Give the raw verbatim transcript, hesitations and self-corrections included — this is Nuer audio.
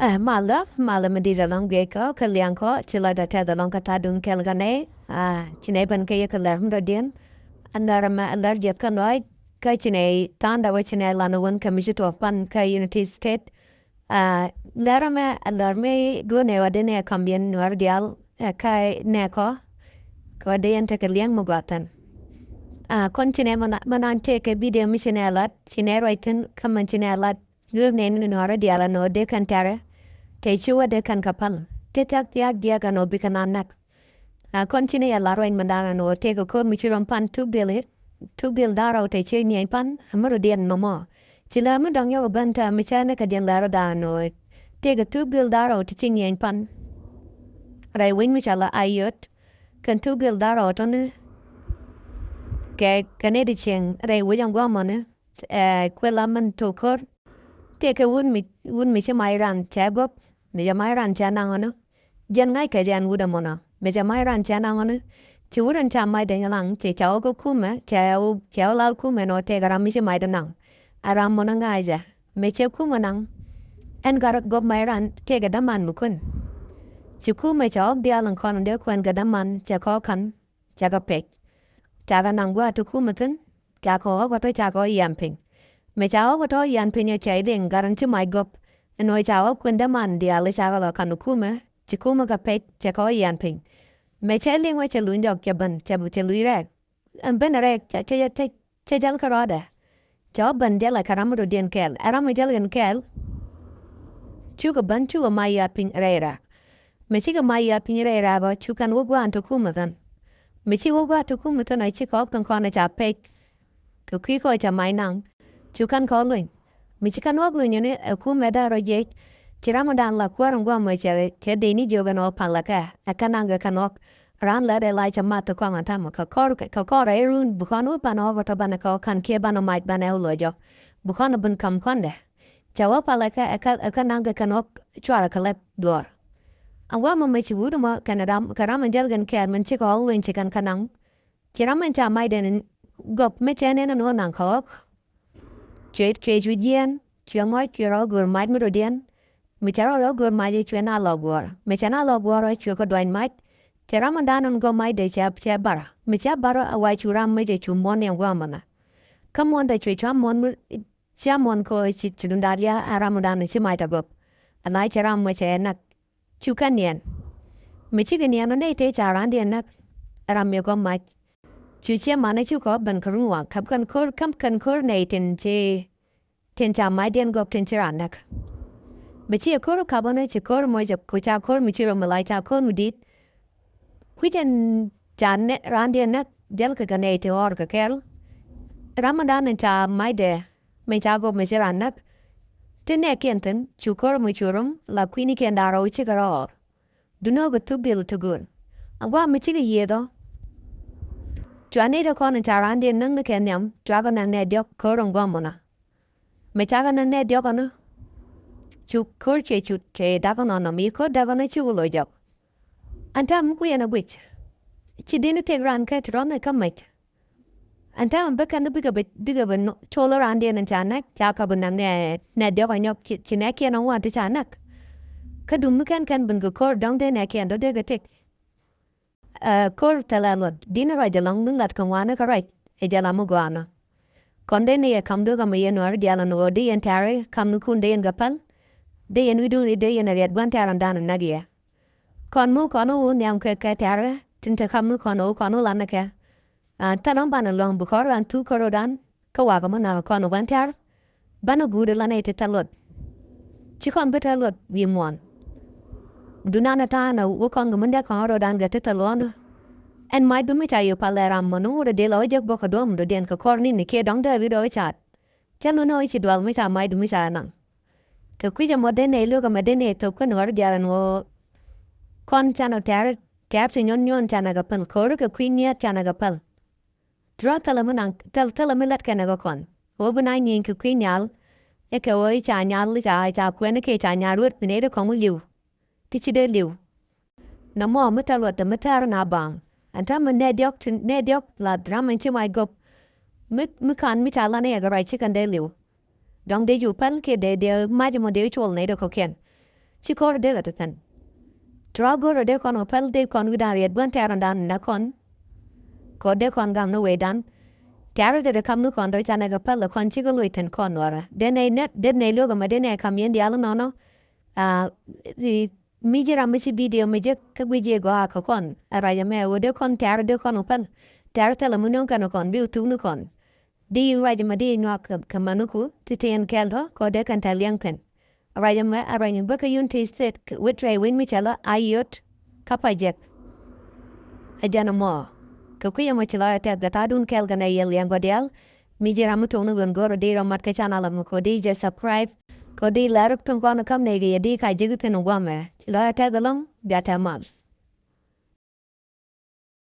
Ɛ, malä, malä mi di̱t ɛlɔ̱ŋ guic kɔ, kɛ liɛŋ kɔ, ci lɔcdä tɛth ɛlɔ̱ŋ kä tha̱a̱ŋ duŋ kɛl kä nɛy. Ɛ, ci nɛy ben kä yɛ kɛ lɛr mi dɔ̱diɛn. Ɛ, lɛr ɛmɛ, ɛ lɛr jiɛth kä lɔc, kä ci nɛy tha̱a̱ŋdä wä ci nɛy lan wän kä mi ci tuɔɔk pan kä Unity State. Ɛ, lɛr ɛmɛ, ɛ lɛr mi duɔ̱ɔ̱r nɛy wä dee nɛy kam yɛn Nuäär diaal, ɛ, kä nɛy kɔ, kɛ wä dee yɛn tekɛ liɛŋ mi gua̱a̱th thi̱n. Ɛ, kɔn ci nɛy mɛ na, mɛ nan tëëkɛ video mi ci nɛy lat, ci nɛy ruac thi̱n, kä mɛn ci nɛy lat, lueek nɛy ni Nuäärä diaal ɛn ɣöö dee kɛn tɛ̈rɛ, tëë ci wä dee kɛn kɛ päl. Tëë thia̱k thia̱k jiɛk ɛn ɣöö bikɛ nan näk. Ɛ, kɔn ci nɛy ɛ lar ruac mɛndan ɛn ɣöö tëëkɛ ko̱r mi ci rɔm pan tuk dhil i̱, tuk dhil da̱ŋ rɛw tëë ci nyieny pan, ɛ mi rɔ̱diɛn nɔmɔ. Ci lär mi dɔ̱ŋ yɔk ɛ ben täämɛ cä ni kɛ diɛn lär rɔ̱dan ɛn ɣöö tëëkɛ tuk dhil da̱ŋ rɛw tëë ci nyieny pan. Rɛy wec mi ca la Ayod, kɛn tuk dhil da̱ŋ rɛw tɔ̱ni kɛ, kɛ nɛy ti cieŋ rɛy wec ɛn gua̱a̱mɔni. Ɛ, kuɛ la mɛn tok ko̱r. Tëëkɛ wut mi, wut mi ci mac ran cɛ gɔp, mi cɛ mac ran cɛ naŋ ɔnɔ. Jɛn ŋa̱ckɛ jɛ ɛn wut ɛmɔnɔ, mi cɛ mac ran cɛ naŋ ɔnɔ. Ci wut ɛn ca macdɛ nyɛ laŋ, ci ca wä kä kumɛ, cɛ wä, cɛ wä lal kumɛ nɔ tëëkɛ ram mi ci macdɛ naŋ. Ɛ ram mɔnɔ ŋa̱cɛ, mi cɛ kumɛ naŋ. Ɛn gat gɔp mac ran tëëkɛ däman mi kuɛn. Ci kumɛ cɛ ɣɔ̱k diaal ɛn kɔn dee kuɛn kɛ däman, cɛ kɔ̱ ka̱n. Cakɛ pɛc. Cakɛ naŋ gua̱a̱th ti kumɛ thi̱n, cakɛ ɣɔ̱k kä tɔ̱ cakɛ ɣɔ̱k yian piny. Mëë ca ɣɔ̱k kä tɔ̱ yian piny ɔ cɛ liŋ gat in ci mac gɔp. Ɛn ɣöö ca ɣɔ̱k kuën däman diaal cakɛ lɔ ka̱n kumɛ, ci kumɛ kɛ pɛc cakɛ ɣɔ̱k yian piny. Mëë cɛ liŋ ɔ cɛ luny jɔk cɛ ben, cɛ, cɛ luny rɛɛk. Ɛn ben rɛɛk cɛ, cɛ, cɛ, cɛ jäl kä rɔɔdɛ. Cɛ wä ben jälɛ kɛ ram mi dɔ̱diɛn kɛɛl. Ɛ ram mi jäl kɛn kɛɛl. Cukɛ ben cukɛ mac yath piny rɛy raak. Mi cikɛ mac yath piny rɛy raak ɔ cukɛn wä gua̱a̱n ti kumɛ thi̱n. Mi cikɛ wä gua̱a̱n ti kumɛ thi̱n ɔ cikɛ ɣɔ̱k thi̱n kɔn ɛ ca pɛc. Kɛ kui̱ kɔ ca mac naŋ. Cukɛn kɔ luny. Mi cikɛn ɣɔ̱k luny ni ɛ kumɛ da̱ŋ rɔ jiɛc. Ci ram mi da̱ŋ la kuäär in gua̱a̱mɔ cɛ, cɛ dee ni jiök ɛn ɣɔ̱k palä kɛ. Ɛ kɛ naŋ kɛ kɛn ɣɔ̱k. Raan lät ɛ la cɛ math kɔaŋ ɛ tamɛ kɛ kɔr, kɛ kɔr ɛ run bi kɔn wä banɛ ɣɔk tɔ banɛ kɛ ɣɔk kan kiɛ banɛ mac banɛ wä lɔ jɔk. Bi kɔn bin kam kɔndɛ. Cɛ wä palɛ kɛ ɛ kɛ, ɛ kɛ naŋ kɛ kɛn ɣɔk cuarɛ kɛ lɛp duɔɔr. An wä mɛ mɛ ci wut mɔ kɛn ram, kɛ ram in jäl kɛn kɛɛl min cikɛ ɣɔk luny ci kɛn kɛ naŋ. Ci ram in ca macdɛn gɔp mi cɛ nɛn ɛn wä naŋ kɛ ɣɔk. Cuɛ, cuɛ cu jiɛɛn, cuɛ ŋɔc, cuɛ rɔ go̱o̱r mac mi dɔ̱diɛn. Mi cɛ rɔ rɔ go̱o̱r mac cuɛ na lɔ guɔ̱ɔ̱r. Mi cɛ na lɔ guɔ̱ɔ̱r cuɛ kɛ duany mac. Cɛ ram mi da̱a̱n ɛn gɔp macdɛ cɛ, cɛ bar. Mi cɛ bar a wa cu ram mi cɛ cu muɔ̱n yɛn gua̱a̱mɔnä. Kä muɔ̱ndɛ cuɛ cua muɔ̱n mi, cia muɔ̱n kɛ ci, ci dundar ya a ram mi da̱a̱n ci mac tɛ gɔp. Ɛn a cɛ ram mi cɛ näk. Cu kɛ niɛn. Mi cikɛ niɛn ɔ nɛy tëë ca randɛ näk. Ram mi gɔp mac. Cu ciɛ manɛ cu kɔ ben kä run waŋ käp kɛn ko̱r, käp kɛn ko̱r nɛy tin ci, tin ca macdiɛn gɔp tin ci raan näk. Mi ci ɛ ko̱r käp ɔnɔ ci ko̱r mɔ cɛ ku ca ko̱r mi ci rɔ mi lac ca ko̱r mi di̱t. Kui̱c ɛn ca nɛ, randɛ näk diɛl kɛ kɛ nɛy ti ɣɔr kɛ kɛl. Ram mi da̱a̱n in ca macdɛ mi ca gɔp mi ci raan näk. Ti nɛɛkiɛn thi̱n cu ko̱r mi cu rom la kui̱nikiɛn da̱ŋ rɛw cikɛ rɔ ɣɔr. Dunä kɛ thuk dhil ti gööl. Aguam mi cikɛ yiëëth ɔ. Cua nɛy ti kɔn in ca randɛ näk ni kɛ nhiam, cua kɛ näk nɛy diɔ̱k ko̱r in gua̱a̱mɔnä. Mi cakɛ näk nɛy diɔ̱k ɔnɔ. Cu ko̱r cuɛ cut, cuɛ da̱k ɔnɔ nɔm, i̱ ko̱r da̱k ɔnɔ cikɛ loc jɔk. Ɛn täämɛ mi kui̱ ɛn a guic. Ci di̱n i̱ tëk raan kɛ ti rɔ̱n ɛ kä mec. Ɛn täämɛ bä kɛn bikɛ bɛ, bikɛ bɛ col raan diɛn in ca näk, ca kɛ bi näk nɛ, nɛ diɔ̱k ɛ nyɔk ci, ci nɛɛkiɛn ɛ ŋuan ti ca näk. Kä duŋ mi kɛn kɛn bin kɛ ko̱r dɔ̱ŋ dee nɛɛkiɛn dɔ̱ dee kɛ tëk. Ɛ, ko̱r thilɛ luɔt, di̱n ruac ɛlɔ̱ŋ ni lat kɛ ŋuani kä ruac, ɛ jɛ la mi gɔaa nɔ. Kɔn dee ni yɛ kam duɔ̱k ɛmɛ yɛn nuɔ̱ɔ̱ri diaal ɛn ɣöö dee yɛn tɛ̈ri, kam ni kun dee yɛn kɛ päl. Dee yɛn wi̱dun dee yɛn ɛ riɛt gua̱n tɛ̈r ɛn dan ɛ näk yɛ. Kɔn mi kɔn wä nhiam kɛ, kɛ tɛ̈ri, tin te kam mi kɔn wä kɔn wä lan kɛ. Aa, thilɛ mi banɛ luäŋ bi kɔn raan thuk kä ro̱dan, kä wakɛ mi näk kɔn wä gua̱n tɛ̈r. Banɛ guut ɛ lan ɛ ti thil luɔt. Ci kɔn bi thil luɔt wi̱i̱ muɔ̱ɔ̱n. Dunan ɛ ta̱a̱ nɛ wä kɔn kɛ mi näk kɔn ro̱dan kɛ ti thil luɔ̱ɔ̱n. Ɛn mac bi mi ca yop palɛ ram mɔ ni wut ɛ dee lɔ wä jek bɔk kɛ duɔ̱ɔ̱m dɔ̱diɛn kɛ kɔr ni ni kiɛ dɔ̱ŋ dee wi̱i̱ dɔ̱ wä caat. Cä lun ɛ wä ci dual mi ca mac du mi ca naŋ. Kɛ kui̱c ɛmɔ dee nɛy lo̱k ɛmɛ dee nɛy thop kä nuɔ̱ɔ̱ri diaal ɛn ɣöö kɔn canɛ tɛ̈r, tɛ̈r ti nyuɔ̱n nyuɔ̱n canɛ kɛ päl, ko̱ri kɛ kui̱ ŋi̱eet canɛ kɛ päl. Duran thilɛ mi naŋ, thil, thilɛ mi lät kɛnɛ kɛ kɔn. Ɣöö bi na nyieny kɛ kui̱ nyal, ɛ kɛ ɣöö i̱ ca nyal, i̱ ca, ca kuɛn i̱ kɛ ca nyal ruet mi nɛy ti kɔŋ i̱ li̱w. Ti ci dee li̱w. Nɔmɔ mi thil luɔt mi thɛɛr na baŋ. Ɛn täämɛ nɛ diɔ̱k ti, nɛ diɔ̱k la ram ɛn ci mac gɔp. Mi, mi ka̱n mi ca lan i̱ ɛ kɛ ruac ci kɛn dee li̱w. Dɔ̱ŋ dee ju päl kiɛ dee, dee mac ɛmɔ dee col nɛy dee kɔ̱kiɛn. Ci kɔr dee la te thi̱n. Tɔrɔ go̱r dee kɔn kɛ päl dee kɔn wi̱dan riɛt gua̱n tɛ̈rdan nɛ kɔn. Kɔ dee kɔn gam ni wecdan. Tɛ̈r dee dee kam ni kɔn dee canɛ kɛ päl kɔn cikɛ loc thi̱n kɔn nuɔrɛ. Dee nɛy nɛt, dee nɛy luäk ɛmɛ dee nɛy kam yɛn diaal nɔnɔ. Aa, mi ji̱ ram mi ci bidio mi jek kä guic yɛ gɔaa kɛ kɔn. Ɛ ruac ɛmɛ wä dee kɔn tɛ̈r dee kɔn kɛ päl. Tɛ̈r thilɛ mi nöŋ kɛn kɔn bi wä thuk ni kɔn. Di ruac ɛmɛ di nyuak kɛ, kɛ mɛniku ti tin kɛl tɔ kɔ dee kɛn tɛl yɛŋ kɛn. Ruac ɛmɛ a ruac mi bäkɛ Unity State kɛ wet ruac wec mi cɛ lɔ Ayot kä Pajek. Ɛ jɛn ɛmɔ kɛ kui̱ ɛmɔ ci lɔc ɛ tɛth kɛ tha̱a̱dun kɛl kɛ nɛ yɛl yɛn gɔ̱diɛl. Mi ji̱ ram mi tuɔ̱ŋni ɣöö go̱r ɛ di rɔ mat kɛ channel ɛmɔ kɔ di jɛ subscribe. Kɔ di lɛr tuk kɔn ɛ käm nɛy kɛ yɛ di ka jek thi̱n ɛ guamɛ ci lɔc ɛ tɛth ɛlɔ̱ŋ bia tɛ mal.